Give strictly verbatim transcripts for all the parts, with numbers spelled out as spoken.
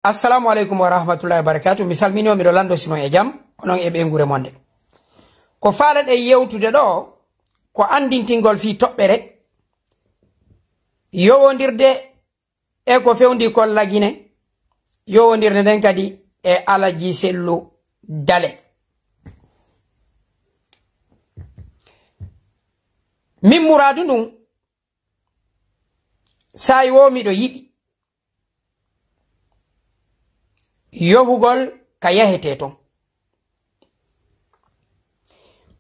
Assalamu aleykum wa rahmatullahi wa barakatuh. Mi salmini on, miɗo lanndo si non e jam, onon e ɓeynguure mon nde. Ko faalaɗen yewtude ɗo, ko anndintingol fii toɓɓere, yowondirde e ko fewndi kon Lagine, yowondirde nden kadi e Alaji Sellu Dale. Min muraadu ndun, saa'i woo miɗo yiɗi yohugol ka yahetee ton.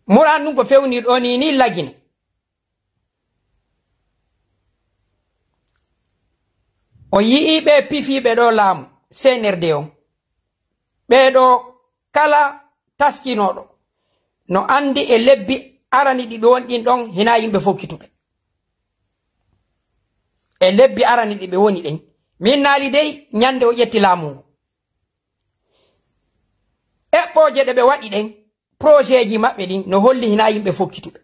Muraadu ndun ko fewndi ɗoo nii, nii Lagine. O yi'ii ɓee pifiiɓe ɗoo laamu C N R D on. Ɓee ɗoo kala taskinooɗo no anndi e lebbi arani ɗi ɓe woni ɗin ɗon, hinaa yimɓe fokkituɓe. E lebbi arani ɗi ɓe woni ɗen, min naali dey ñande o ƴetti laamu ngu. Eɓɓooje ɗe ɓe waɗi ɗen, projet ji maɓɓe ɗin no holli hinaa yimɓe fokkituɓe.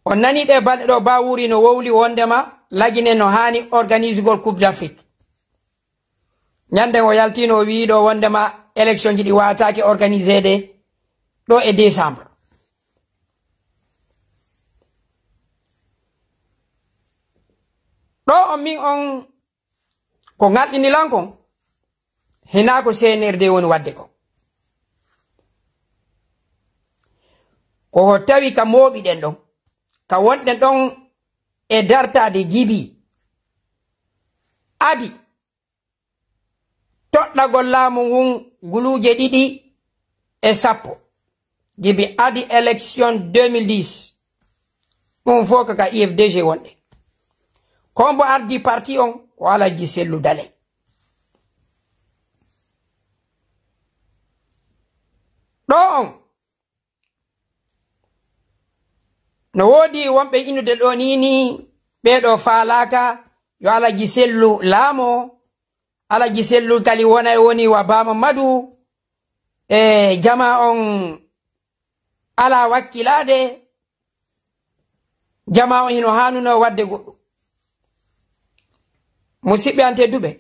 On nanii ɗee balɗe ɗoo Bawuri no wowli wondema Lagine no haani organisugol Coupe d'Afrique. Ñande o yaltiino o wi'i ɗoo wondema élection ji ɗi waataake organiseede ɗoo e décembre. Ɗoo on min on ko ŋalɗini lan kon, hinaa ko C N R D woni waɗde ko. Ko ko tawi ka mooɓiɗen ɗon, ka wonɗen ɗon e dartaade Jibi Adi toɗɗagol laamu ngun guluuje ɗiɗi e sappo. Jibi Adi élection deux mille dix. Ɗum fof ko ka U F D G wonɗen. Ko mbo ardi parti on ko Alaji Sellu Dale. Ɗoo on, no woodi wonɓe inude ɗoo nii, nii ɓee ɗoo faalaaka yo Alaji Sellu laamoo, Alaji Sellu kadi wona e woni wa Ba Mamadu, e jamaa on alaa wakkilaade, jamaa on hino haanunoo waɗde goɗɗum. Musidɓe an tedduɓe,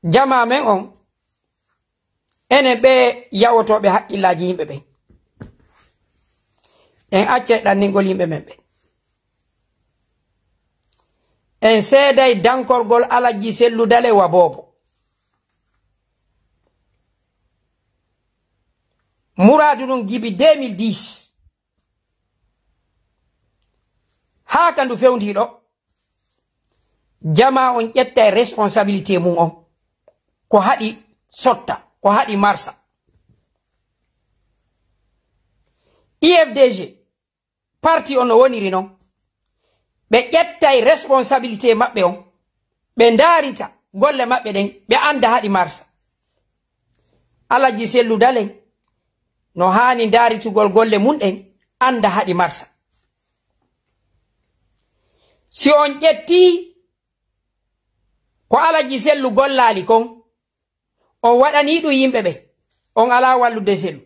jamaa men on, enen ɓee yawotooɓe haqqillaaji yimɓe ɓen, en accay ɗanningol yimɓe men ɓen. En seeday dankorgol Alaji Sellu Dale wa boobo. Muraadu ndun Jibi deux mille dix. Haa ka ndu fewndii ɗoo, jamaa on ƴettay responsabilité mum on. Ko haɗi sotta, ko haɗi marsa. U F D G, parti on no woniri non. Ɓe ƴettay responsabilité maɓɓe on. Ɓe ndaarita golle maɓɓe ɗen, ɓe annda haɗi marsa. Alaji Sellu Dalen no haani ndaaritugol golle mun ɗen, annda haɗi marsa. Si on ƴettii ko Alaji Sellu gollaali kon, on waɗanii ɗum yimɓe ɓen, on alaa wallude Sellu.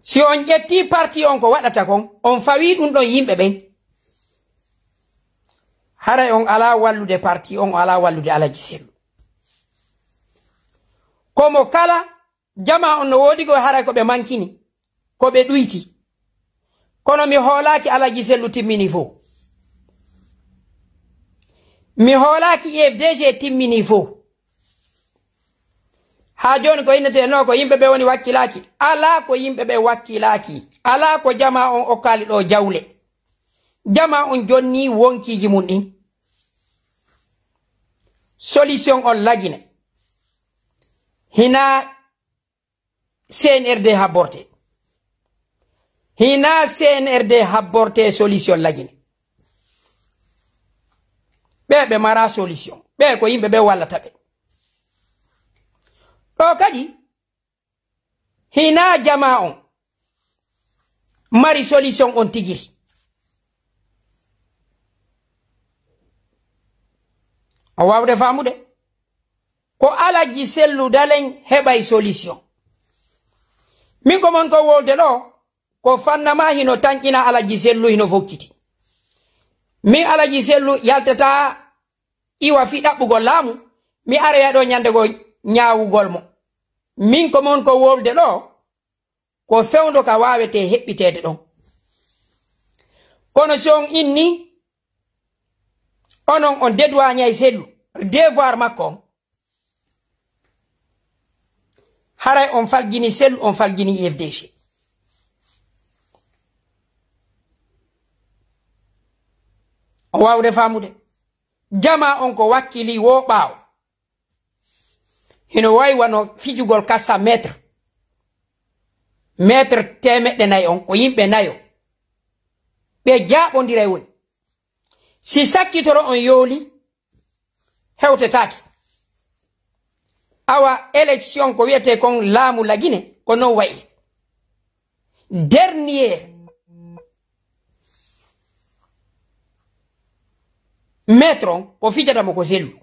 Si on ƴettii parti on ko waɗata kon, on fawii ɗum ɗon yimɓe ɓen, haray on alaa wallude parti on, on alaa wallude Alaji Sellu. Komo kala, jamaa on no woodi ko haray ko ɓe mankini, ko ɓe ɗuyti. Kono mi hoolaaki Alaji Sellu timmini fow. Mi hoolaaki U F D G timmini fow. Haa jooni ko innetee no ko yimɓe ɓe woni wakkilaaki. Alaa ko yimɓe ɓe wakkilaaki. Alaa ko jamaa on okkaali ɗoo jawle. Jamaa on jonnii wonkiiji mun ɗin. Solution on lagine. Hinaa C N R D habborte. Hinaa C N R D habborte solution lagine. Ɓee ɓe maraa solution. Ɓee ko yimɓe ɓe wallata ɓe. Ɗoo kadi, hinaa jamaa on mari solution on tigiri. On waawde faamude? Ko Alaji Sellu Dalen heɓay solution. Min ko mon ko wolde ɗoo, ko fanna ma hino tanƴina Alaji Sellu, hino fokkiti. Min Alaji Sellu yaltata iwa fii ɗaɓɓugol laamu, mi aroya ɗo ñande goo ñaawugol mo. Min ko mon ko wowlude ɗo, ko fewndo ka waawetee heɓɓiteede ɗon. Kono si on inni, onon on dédouané Sellu, devoir makko on, haray on faljini Sellu, on faljini U F D G. On waawde faamude? Jamaa on ko wakkili woo ɓaawo. Hino wayi wano fijugol quatre cents mètres. Mètre teemeɗɗe nayi on, ko yimɓe nayo. Ɓe jaaɓondiray woni. Si sakkitoro on yooli, hewtetaake. Awa, élection ko wi'etee kon laamu Lagine, ko non wayi. Dernier mètre on, ko fijata mo ko Sellu.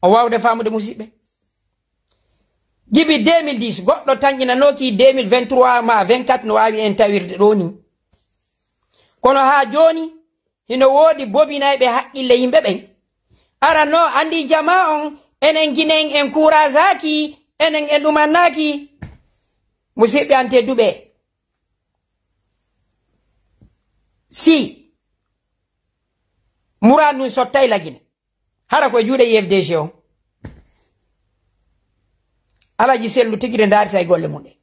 On waawde faamude, musiɓɓe? Jibi deux mille dix, goɗɗo tanƴinanooki deux mille vingt-trois ma vingt-quatre no waawi en tawirde ɗoo nii. Kono haa jooni, hino woodi bobinayɓe haqqille yimɓe ɓen. Ara no anndi jamaa on, enen ginen en kuuraasaaki, enen en ɗumannaaki. Musiɓɓe an tedduɓe, si muraadu ndun sottay Lagine, hara ko e juuɗe U F D G on. Alaji Sellu tigi de ndaarita e golle mun ɗe.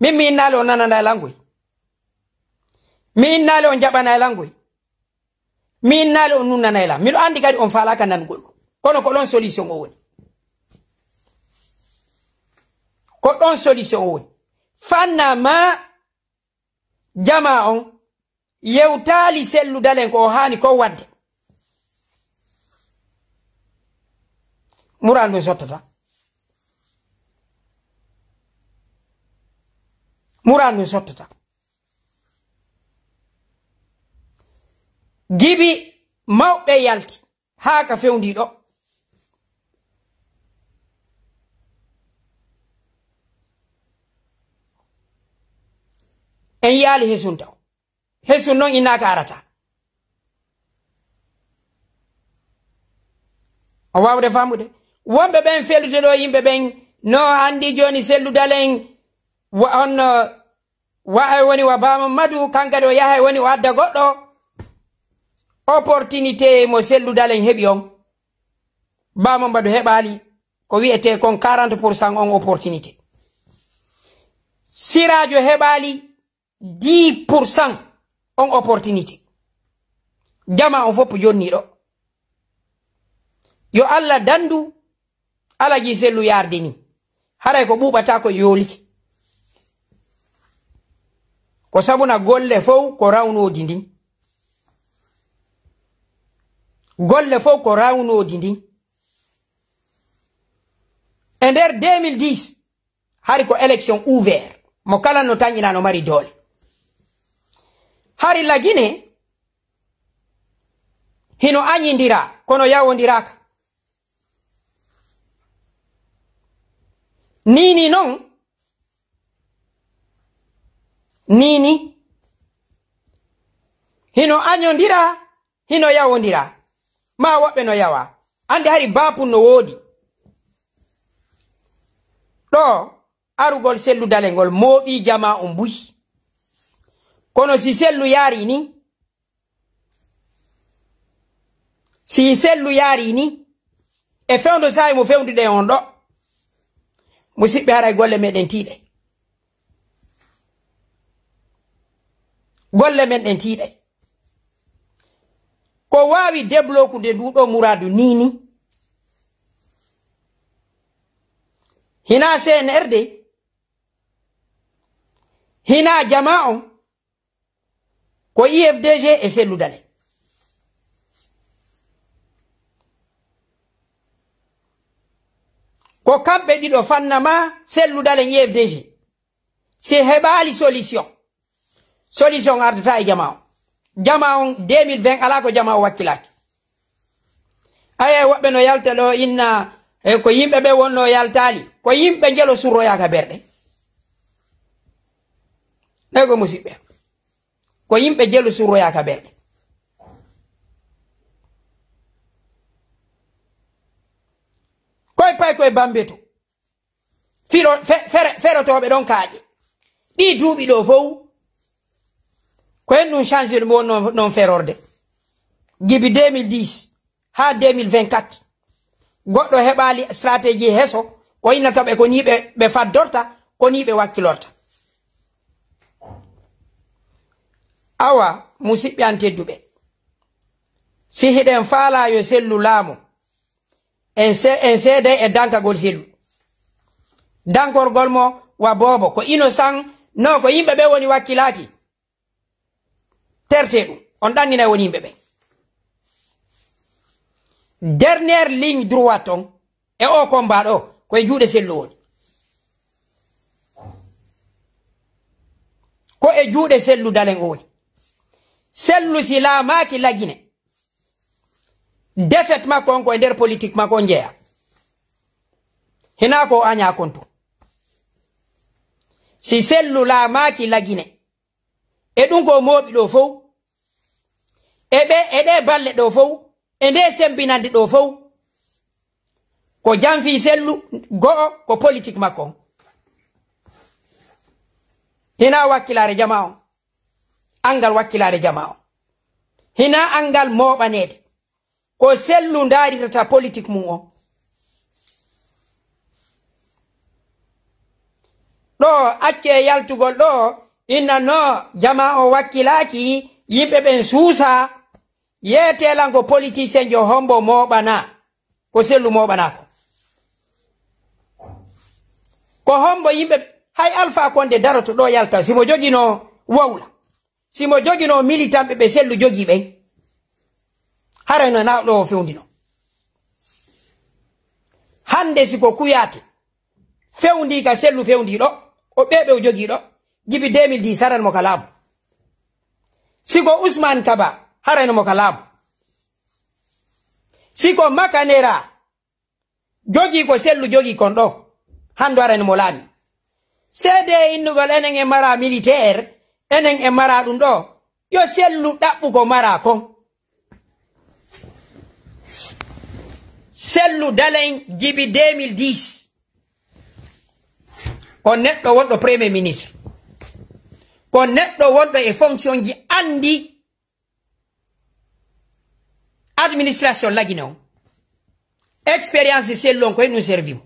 Min mi innaali on nananay lan koy. Mi innaali on jaɓanay lan koy. Mi innaali on nunnanay lan. Miɗo anndi kadi on faalaaka nanugol ɗum. Kono ko ɗon solution o woni. Ko ɗon solution o woni. Fanna ma jamaa on yewtaali Sellu Dalen ko o haani ko wadde. Muraadu ndun sottata. Muraadu ndun sottata. Jibi mawɓe yalti haa ka fewndii ɗoo. En yi'aali hesun taw. Hesun non innaaka arata. On waawde faamude? Wonɓe ɓen felude ɗoo yimɓe ɓen, no anndi jooni Sellu Dalen, wa-, on, uh, wa-, ay woni wa Ba Mamadou, kan kadi o yahay woni o adda goɗɗo. Opportunité mo Sellu Dalen heɓi on, Ba Mamadou heɓaali ko wi'etee kon quarante pour cent on opportunité. Siraajo heɓaali dix pour cent on opportunité. Jamaa on fof jonni ɗoo. Yo Alla dandu Alaji Sellu yarde ni. Haray ko ɓuuɓata ko yoolike. Ko sabuna golle fof ko rawnoodi ndin. Golle fof ko rawnoodi ndin. E nder deux mille dix, hari ko élection ouvert. Mo kala no tanƴina no mari doole. Hari Lagine hino añindira, kono yawondiraaka. Nii nii non, nii nii. Hino añondira, hino yawondira. Maa woɓɓe no yawa. Anndi hari baapun no woodi. Ɗoo, arugol Sellu Dalen ngol mooɓii jamaa on buy. Kono si Sellu yaarii ni, si Sellu yaarii ni, e fewndo saa'i mo fewnduɗen on ɗoo, musiɓɓe, haray golle meɗen tiiɗay. Golle men ɗen tiiɗay. Ko waawi débloquer ndu ɗoo muraadu nii ni? Hinaa C N R D, hinaa jamaa on, ko U F D G e Sellu Dalen. Ko kamɓe ɗiɗo fanna ma Sellu Dalen U F D G. Si heɓaali solution, solution ardata e jamaa on. Jamaa on deux mille vingt alaa ko jamaa on wakkilaaki. Aye, woɓɓe no yalta ɗo inna, e ko yimɓe ɓe wonno yaltaali. Ko yimɓe njelo surroyaaka berɗe. Ɗe ko musiɓɓe. Ko yimɓe njelo surroyaaka berɗe. Koye pay koye Bambeto. Firo-, fe-, fere-, ferotooɓe ɗon kaaƴe. Ɗii duuɓi ɗoo fow, ko en ɗum changé ɗum wonno noon ferorde. Gibi deux mille dix haa deux mille vingt-quatre. Goɗɗo heɓaali stratégie heso, ko innata ɓe ko nii ɓe, ɓe faddorta, ko nii ɓe wakkilorta. Awa, musiɓɓe an tedduɓe, si hiɗen faalaa yo Sellu laamo, en se-, en seeday e dankagol Sellu. Dankorgol mo wa boobo, ko innocent, no ko yimɓe ɓe woni wakkilaaki. Terte ɗum, on ɗannginay woni yimɓe ɓe. Dernière ligne droite on, e o combat ɗo, ko e juuɗe Sellu woni. Ko e juuɗe Sellu Dalen o woni. Sellu si laamaaki Lagine, défaite makko on ko e nder politique makko on jeeya. Hinaa ko o añaa kon tun. Si Sellu laamaaki Lagine, e ɗum ko o mooɓi ɗo fow, e ɓe, e ɗe balle ɗo fow, e nde sembinande ɗo fow, ko janfi Sellu go'o, ko politique makko on. Hinaa wakkilaare jama on, anngal wakkilaare jama on. Hinaa anngal mooɓaneede. Ko Sellu ndaarirta politique mum on. Ɗo, accee yaltugol ɗo, inna no jama o wakkilaaki, yimɓe ɓen suusa, yeetee lan ko politicien jo hombo mooɓana, ko Sellu mooɓana ko. Ko hombo yimɓe, hay Alpha Condé daroto ɗo yalta, si mo jogino wowla. Si mo jogino militanɓe ɓe Sellu jogii ɓen, haray no na ɗo o fewndino. Hannde si ko Kuyaate fewndii ka Sellu fewndii ɗo, o ɓeeɓe o jogii ɗo, jibi deux mille dix haray no mo ka laamu. Si ko Usmaan Kaba, haray no mo ka laamu. Si ko Makanera, jogii ko Sellu jogii kon ɗo, hannde arani mo laami. Seedee innugol enen e mara militaire, enen e mara ɗum ɗo, yo Sellu ɗaɓɓu ko mara kon. Sellu Dalen jibi deux mille dix. Ko neɗɗo wonɗo premier ministre. Ko neɗɗo wonɗo e fonction ji anndi administration Lagine on. Expérience Sellu on ko e ɗum servi mo.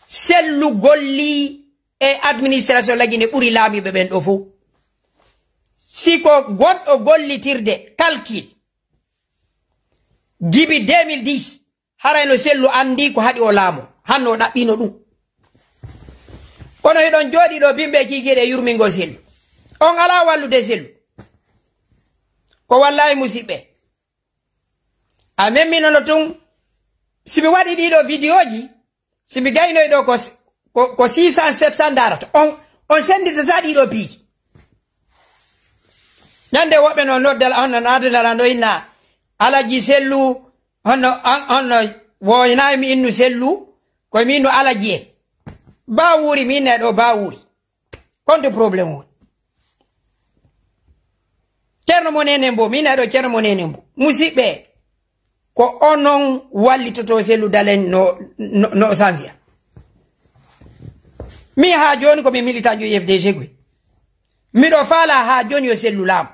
Sellu golli e administration Lagine ɓuri laamiiɓe ɓen ɗo fow. Si ko goɗɗo gollitirde calcul, jibi deux mille dix, haray no Sellu anndi ko haɗi o laamo, hanno o ɗaɓɓino ɗum. Kono hiɗon jooɗi ɗo bimɓe kiikiiɗe yurmingol Sellu. On alaa wallude Sellu. Ko wallaahi musiɓɓe. A memminono tun, si mi waɗi ɗiɗo vidéoji, si mi gaynoy ɗo ko, ko, ko six cents, sept cents darata. On, on senditata ɗiɗo piiji. Ñande woɓɓe no noddal, on no naadinal, an ɗo inna Alaji Sellu, honno, an, honno woynayi mi innu Sellu, ko mi innu Alaji en. Ba wuuri, mi inna ɗo ba wuuri. Konto problème woni. Ceerno mo Nenen Mbo, mi inna ɗo Ceerno mo Nenen Mbo. Musiɓɓe, ko onon wallitoto Sellu Dalen no, no, no sansiya. Mi haa jooni ko mi militanjo U F D G koy. Miɗo faala haa jooni yo Sellu laamu.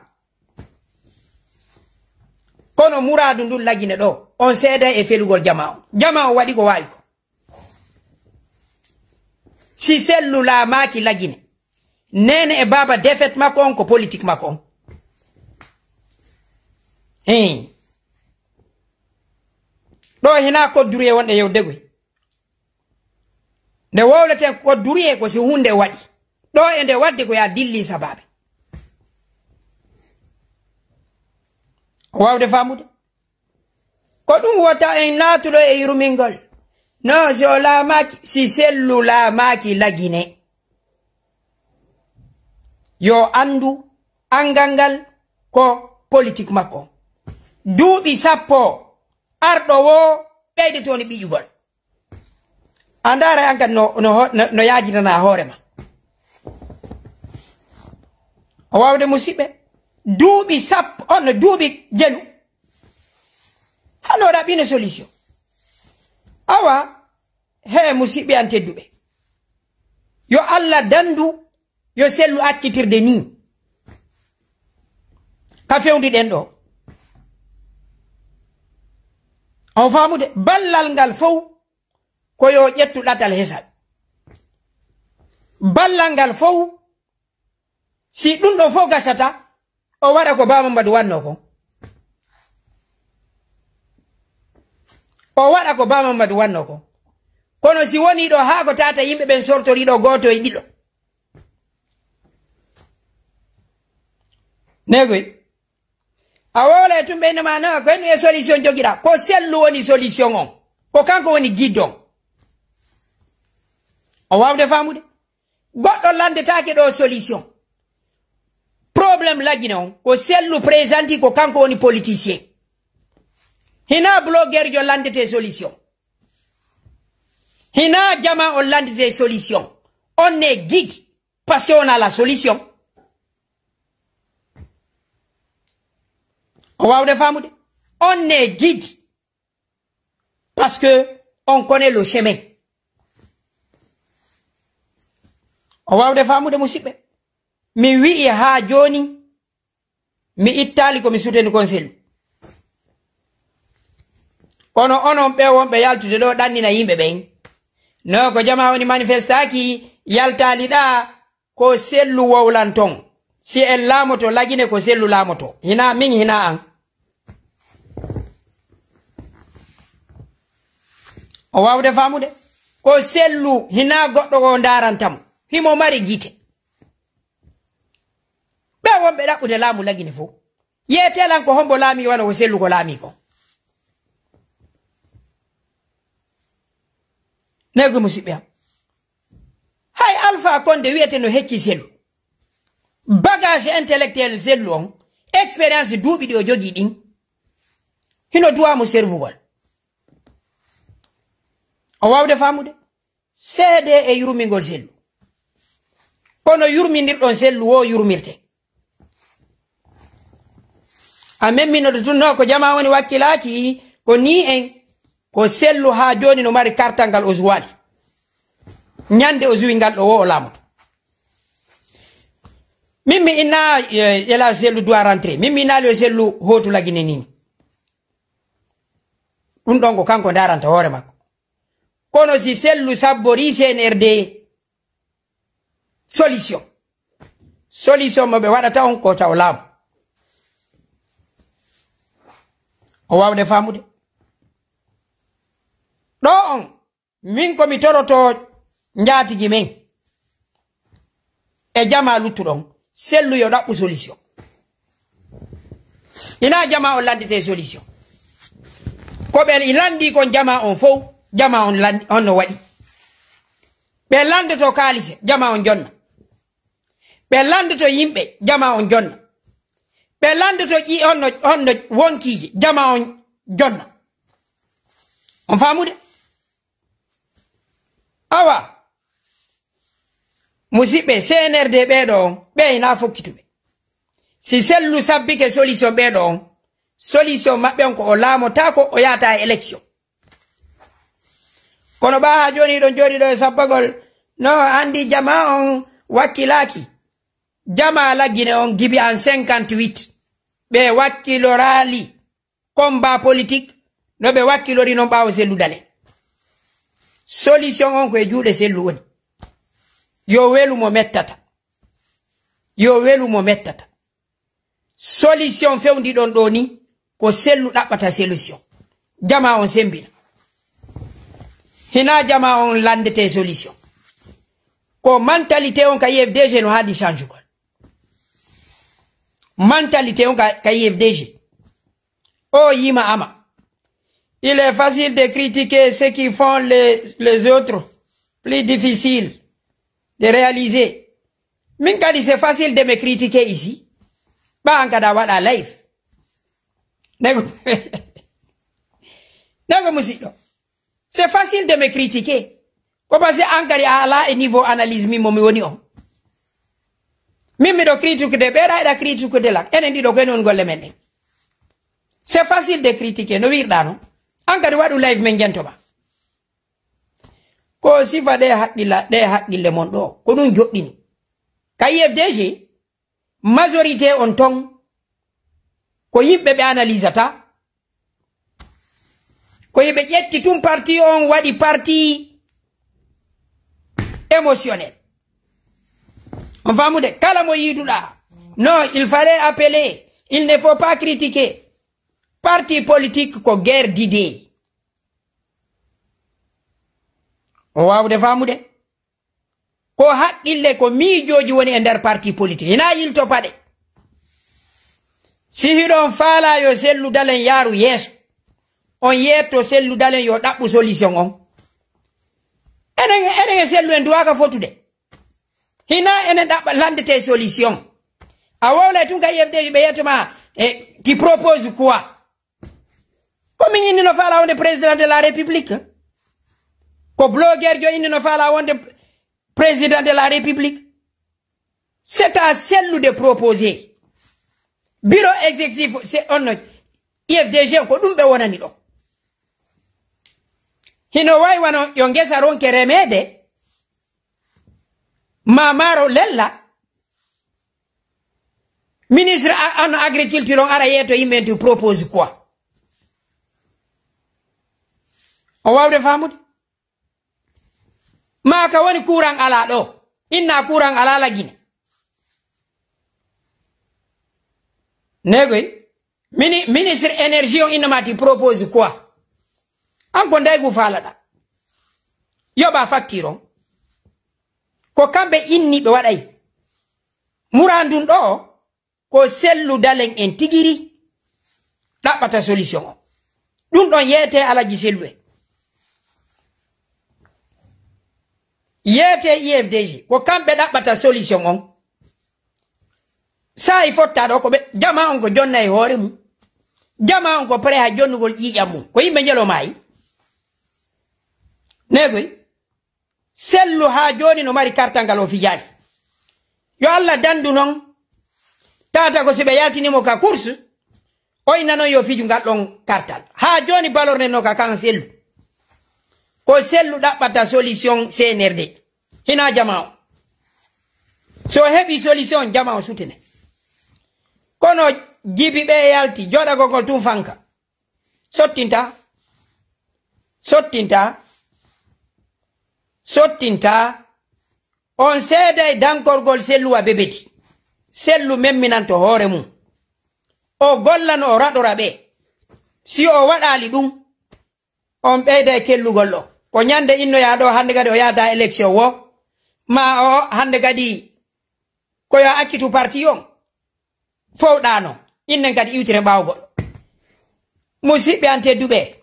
Kono muraadu ndun Lagine ɗo, on seeday e felugol jama on. Jama on waɗi ko waawi ko. Si Sellu laamaaki Lagine, Nene e Baaba défaite makko on ko politique makko on. Hein. Ɗo hinaa ko duriye wonɗe yewde koy. Nde wowleten ko duriye ko si hunde waɗi. Ɗo e nde waɗde ko ya dilli sabaabe. Ko wawde faamude? Ko ɗum wota en naatuɗo e yurmingol. No, si o laamaaki, si Sellu laamaaki Lagine, yo anndu anngal ngal ko politique makko on. Duuɓi sappo arɗo woo ɓeydoto ni ɓiƴugol. A ndaara an kadi no, no, no, no yaajitana hoore ma. O waawde musidɓe, duuɓi sappo, on no duuɓi jelu. Hano ɗaɓɓino solution. Awa, he musidɓe an tedduɓe. Yo Allah dandu, yo sellu accitirde ni. Ka fewndi ɗen ɗo. On faamude, ballal ngal fow ko yo ƴettu ɗatal hesal. Ballal ngal fow, si ɗum ɗo fof gasata, o waɗa ko Ba Mamadou wanno kon. O waɗa ko Ba Mamadou wanno kon. Kono si woni ɗo haa ko tata yimɓe ɓen sortori ɗo gooto e ɗiɗo. Negoy. A wowla e tumɓe ina ma nawa ko henno e solution jogiɗa. Ko sellu woni solution on. Ko kanko woni guide on. O wawde famude. Goɗɗo landetake ɗo solution. Problème lagine on. Ko sellu présenti ko kanko woni politicien. Hina blogueur jo landete solution. Hina jama on landete solution. On ne guide. Parce que on a la solution. O wawde famude. On ne guide. Parce que on connaît le chemin. O wawde famude musidɓe. Mi wi'i ha joni, mi ittali ko mi suteni kon sellu. Kono onon ɓe wonɓe yaltude ɗo ɗannina yimɓe ɓen. No ko jama woni manifestaki yaltali ɗa. Ko sellu wowlanton. Si en laamoto lagine ko sellu laamoto. Hina min hina an. O wawde famude. Ko sellu hina goɗɗo o ndarantamo. Himo mari gite. Ɓe wonɓe ɗaɓɓude laamu lagine fof. Yeetelan ko hombo laami wano ko sellu ko laami kon. Negu musidɓe am. Hay Alpha Condé wiyete no hecci sellu. Bagage intellectuel sellu on, expérience duuɓi ɗi o jogii ɗin, hino duwa mo servugol. O wawde famude? Seede e yurmingol sellu. Kono yurmindirɗon sellu wo yurmirte. A memminode tun no ko jama woni wakkilaaki, ko ni en, ko sellu ha joni no mari kartal ngal o zuwali. Ñande o zuwi ngal ɗo wo o laamoto. Min mi inna, eh, ela sellu doit rentrer. Min mi inna le sellu hotu lagine ni. Ɗum ɗon ko kanko daranta hoore makko. Kono si sellu sabbori C N R D, solution. Solution mo ɓe waɗata on ko taw laamu. O wawde famude. Ɗo on, min ko mi toroto njaatigi men. E jama luttuɗon, sellu yo ɗaɓɓu solution. Ina jama on landete solution. Ko ɓe landi kon jama on fow, jama on landi, on no waɗi. Ɓe landoto kaalise, jama on jonna. Ɓe landoto yimɓe, jama on jonna. Ɓe landoto ƴi-, honno, honno wonkiiji, jama on jonna. On famude? Awa, musidɓe, C N R D ɓeeɗo on, ɓe ina fokkituɓe. Si sellu sabbike solution ɓeeɗo on, solution maɓɓe on ko o laamotako, o yahata e élection. Kono ɓa ha joni ɗon jooɗi ɗo e sabbagol, no andi jama on wakkilaki. Jama laggine on gibi an cinquante-huit. Ɓe wakkilorali combat politique, no ɓe wakkilori non ɓawo sellu dale. Solution on ko e juuɗe sellu woni. Yo welu mo mettata. Yo welu mo mettata. Solution fewndi ɗon ɗo ni, ko sellu ɗaɓɓata solution. Jama on sembina. Hina jama on landete solution. Ko mentalité on ka U F D G no haadi changugol. Mentalité on ka, ka U F D G. O yima ama. Il est facile de critiquer ceux qui font les, les autres, plus difficile de réaliser. Min kadi, c'est facile de me critiquer ici. Ɓa an kadi a waɗa live. Nego, nego musidɗo. C'est facile de me critiquer. Ko parce que an kadi a alaa e niveau analyse min mo mi woni on. Min miɗo critiquer de, ɓeeɗa eɗa critiquer de lan. Enen ɗiɗo ko enen golle men ɗen. C'est facile de critiquer, no wirɗa non. An kadi waɗu live men jento ma. Ko sifa ɗe haqqilla, ɗe haqqille mon ɗo. Ko ɗum joɗɗini. Ka U F D G, majorité on ton, ko yimɓe ɓe analysata. Ko yimɓe ƴetti tun parti on waɗi parti émotionnel. On faamude? Kala mo yiiduɗa. Non, il fallait appeler. Il ne faut pas critiquer. Parti politique ko guerre d'idées. O waawde faamude? Ko haqqille, ko miijooji woni e nder parti politique. Hina yilto paɗe. Si hiɗon faalaa yo Sellu Dalen yaaru yeeso, on yeetto Sellu Dalen yo ɗaɓɓu solution on. Enen, enen e Sellu en duwaaka fotude. Hina enen ɗaɓɓa landete solution. A wowlay tun ka U F D G ɓe yettoma, eh, tu proposes quoi? Ko min inni no faala wonde président de la République. Ko blogueur jo inni no faala wonde président de la République. C'est à Sellu de proposer. Bureau exécutif, c'est on U F D G, ko ɗum ɓe wonani ɗo. Hino wawi wano yo ngesa ronke remede, ma maaro lella, ministre a-, an agriculture on ara yeeto yimɓe en tu propose quoi? O wawde faamude? Ma ka woni courant ala ɗo. Inna courant ala la Guinée. Negoy, mini-, ministre énergie on innama ti propose quoi? An ko ndaygu faalaɗa. Yoɓa facture on. Ko kamɓe inni ɓe waɗay. Mura ndun ɗo, ko Sellu Dalen en tigiri ɗaɓɓata solution on. Ɗun ɗon yeete Alaji Sellu en. Yeete U F D G, ko kamɓe ɗaɓɓata solution on. Saa'i fotta ɗo, ko ɓe, jama on ko jonna e hoore mum. Jama on ko prêt ha jonnugol ƴiiƴam mum. Ko yimɓe njelo maayi. Negoy, Sellu haa jooni no mari kartal ngal o fijaani. Yo Allah dandu non, tata ko si ɓe yaltini mo ka course, o inna non yo fiju ngal ɗon kartal. Haa jooni balorne no ka kan Sellu. Ko Sellu ɗaɓɓata solution C N R D. Hina jama o. So heɓi solution, jama o sutine. Kono jibi ɓe yalti, joɗagol ngol tun fanka. Sottinta. Sottinta. Sottinta. On seeday dankorgol Sellu wa bebeti. Sellu memminanto hoore mum. O gollano, o raɗora ɓe. Si o waɗaali ɗum, on ɓeyda e kellugol ɗo. Ko ñande innoyaa ɗo, hannde kadi o yahata élection wo. Ma o hannde kadi ko yo accitu parti on. Fowɗaano. Innen kadi iwtire ɓaawo goɗɗo. Musidɓe an tedduɓe.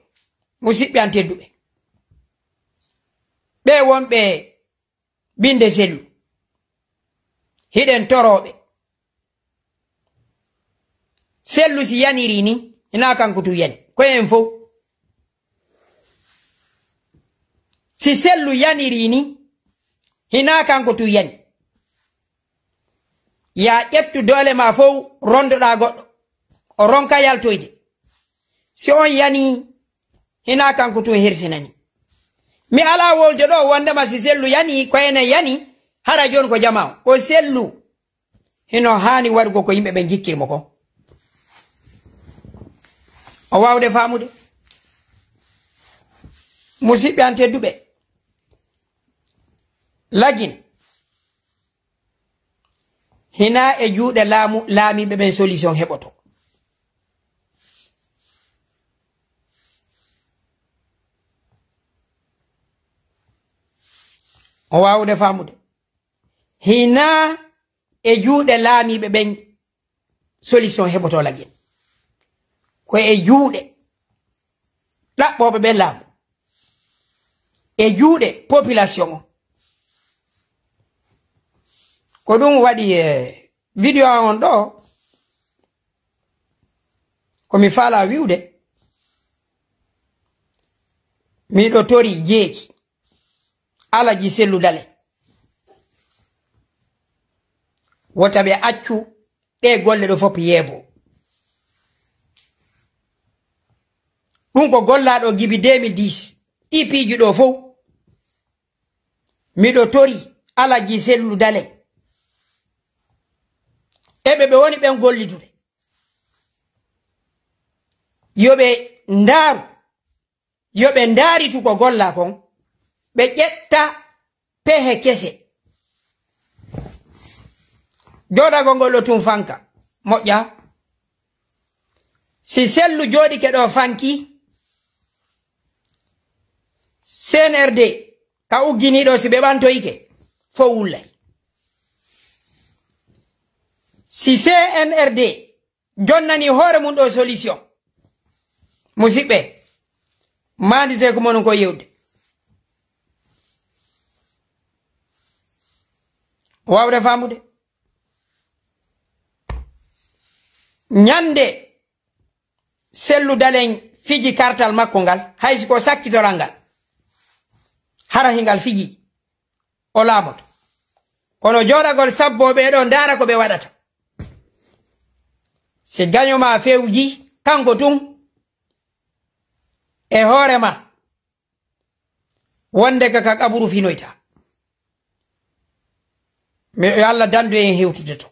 Musidɓe an tedduɓe. Ɓe wonɓe binde Sellu. Hiɗen torooɓe. Sellu si yaniri ni, hinaa kanko tun yani. Ko en fow. Si Sellu yaniri ni, hinaa kanko tun yani. Yaa ƴettu doole ma fow, rondoɗaa goɗɗo. O ronka yaltoyde. Si on yani, hinaa kanko tun hirsinani. Mi alaa wolde ɗo wondema si Sellu yani, ko enen yani, hara jooni ko jama on. Ko Sellu hino haani waɗugo ko yimɓe ɓen jikkiri mo kon. O waawde faamude. Musidɓe an tedduɓe, Lagine, hinaa e juuɗe laamu, laamiiɓe ɓen solution heɓoto. O waawde faamude. Hinaa e juuɗe laamiiɓe ɓen solution heɓoto Lagine. Ko e juuɗe ɗaɓɓooɓe ɓen laamu. E juuɗe population on. Ko ɗum waɗi e video an on ɗo. Ko mi faalaa wi'ude, miɗo torii jeeji Alaji Sellu Dale, wota ɓe accu ɗee golle ɗoo fof yeeboo. Ɗum ko gollaaɗo gibi deux mille dix, ɗii piiji ɗoo fof. Miɗo torii Alaji Sellu Dale, e ɓe ɓe woni ɓen gollidude, yo ɓe ndaaru, yo ɓe ndaaritu ko gollaa kon, ɓe ƴetta pehe kese. Jooɗagol ngol ɗoo tun fanka, moƴƴa. Si Sellu jooɗike ɗoo fanki, C N R D ka ugginiiɗo, si ɓe ɓantoyike, fof wullay. Si C N R D jonnani hoore mum ɗoo solution, musiɓɓe, maanditee ko monon ko yewde. Waawde faamude? Ñande Sellu Dalen fiji kartal makko ngal, hay si ko sakkitoral ngal, hara hingal fiji, o laamoto. Kono jooɗagol sabboo ɓee ɗoo, ndaara ko ɓe waɗata. Si gaño maa fewji, kanko tun, e hoore maa, wonde ka, ka qaburu finoyta. Mi, yo Allah dandu en hewtude to.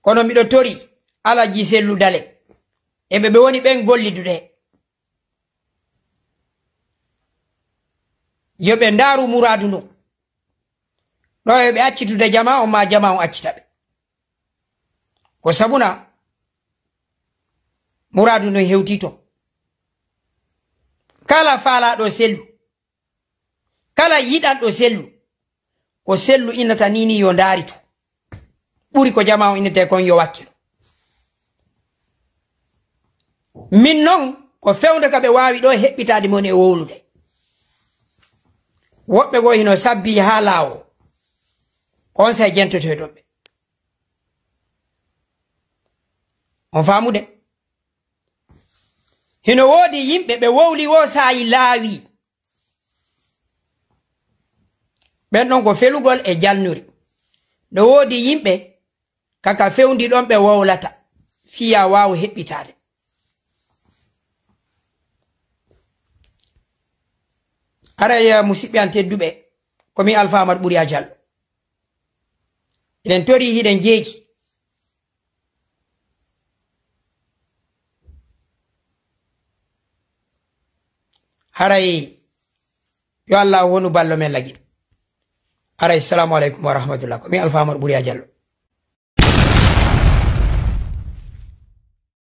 Kono miɗo tori Alaji Sellu Dale, e ɓe ɓe woni ɓen gollidude, yo ɓe ndaaru muraadu ndun. Ɗo yo ɓe accitude jama on, ma jama on accita ɓe. Ko sabuna muraadu ndun hewti to. Kala faalaaɗo Sellu, kala yiɗanɗo Sellu, ko Sellu innata ni, ni yo ndaari to. Ɓuri ko jama on innete kon yo wakkilo. Min non, ko fewnde ka ɓe waawi ɗo heɓɓitaade mon e wowlude. Woɓɓe goo hino sabbi haa laawo. Kon say jentotoyɗon ɓe. On faamude? Hino woodi yimɓe ɓe wowli woo saayi laawi. Ɓen ɗon ko felugol e jalnuri. No woodi yimɓe kaka fewndi ɗon ɓe wowlata, fiya waaw heɓɓitaade. Aray, eh, musiɓɓe an tedduɓe, ko mi Alfa Amadou Ɓuriya Jallo. Eɗen tori, hiɗen jeeji. Haray yo Allah wonu ballo men lagi. Haray, salamu aleykum wa rahmatullah. Ko mi Alfa Amadou Ɓuriya Jallo.